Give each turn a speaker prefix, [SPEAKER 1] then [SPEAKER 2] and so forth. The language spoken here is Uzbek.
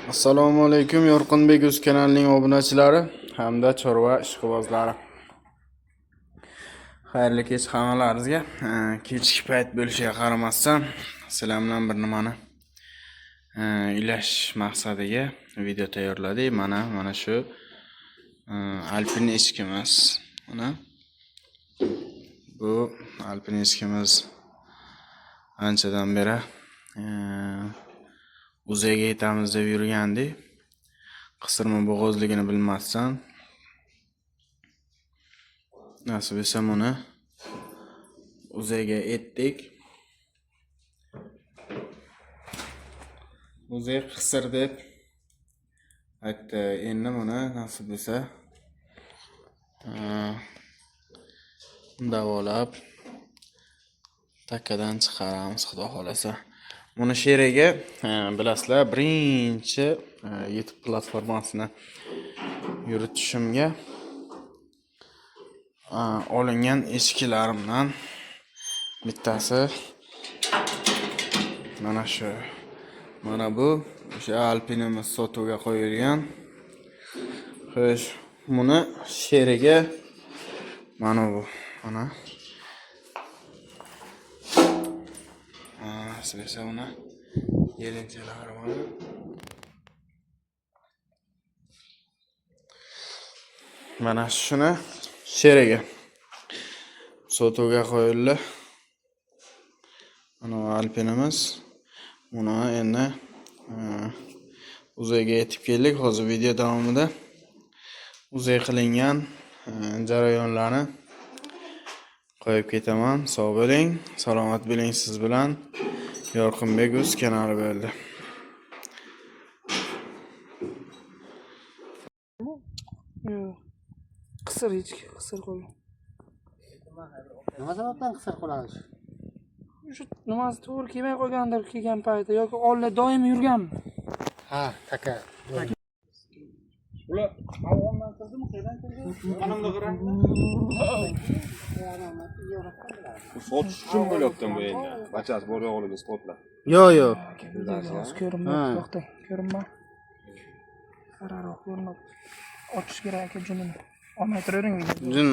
[SPEAKER 1] Assalomu alaykum, Yorqinbek Uz kanalining obunachilari hamda chorva ishqibozlari. Xayrli kech hammalaringizga. Kechki payt bo'lishiga qaramasdan sizlar bilan bir nimani ulash maqsadiga video tayyorladik. Mana shu Alpin echkimiz. Mana bu Alpin echkimiz anchadan beri Uzaga yetamiz deb yurgandik. Qisirmi bo'g'ozligini bilmasdan. Nasib etsa, buni Uzaga etdik. Uzay qisir deb aytdi. Endi buni nasib etsa davolab takadan chiqaramiz, xudo xohlasa. Buni sherigi, bilasizlar, birinchi YouTube platformasini yuritishimga olingan echkilarimdan bittasi mana shu. Mana bu o'sha Alpinimiz sotuvga qo'yilgan. Xo'sh, buni sherigi mana bu. Mana. Nasib etsa, uni yelinchalari mana. Mana shuni sherigi sotuvga qo'yildi. Mana bu Alpinimiz. Buni endi Uzayga yetib keldik. Hozir video davomida uzay qilingan jarayonlarni qo'yib ketaman. Sog' bo'ling, salomat bo'ling, siz bilan Yorqinbek Uz kanali bo'ldi.
[SPEAKER 2] Yo'q. Qisir echki, qisir qo'ygan.
[SPEAKER 3] Nima sababdan qisir qoladi shu?
[SPEAKER 2] Shu nimasi to'g'ri kelmay qolgandir kelgan payti yoki oldin doim yurganmi?
[SPEAKER 3] Ha, taka.
[SPEAKER 2] Ular Afg'ondan kirdimi, qayerdan kirdi?
[SPEAKER 4] Bu sotish uchun bo'lyapti bu endi. Bachasi bor yo'qligini isbotlab.
[SPEAKER 1] Yo'q, yo'q.
[SPEAKER 2] Hozir ko'rinmayapti, to'xtang, ko'rinma. Xiraroq ko'rinadi. Ochish kerak aka junini. Olmay turavering.
[SPEAKER 1] Jun.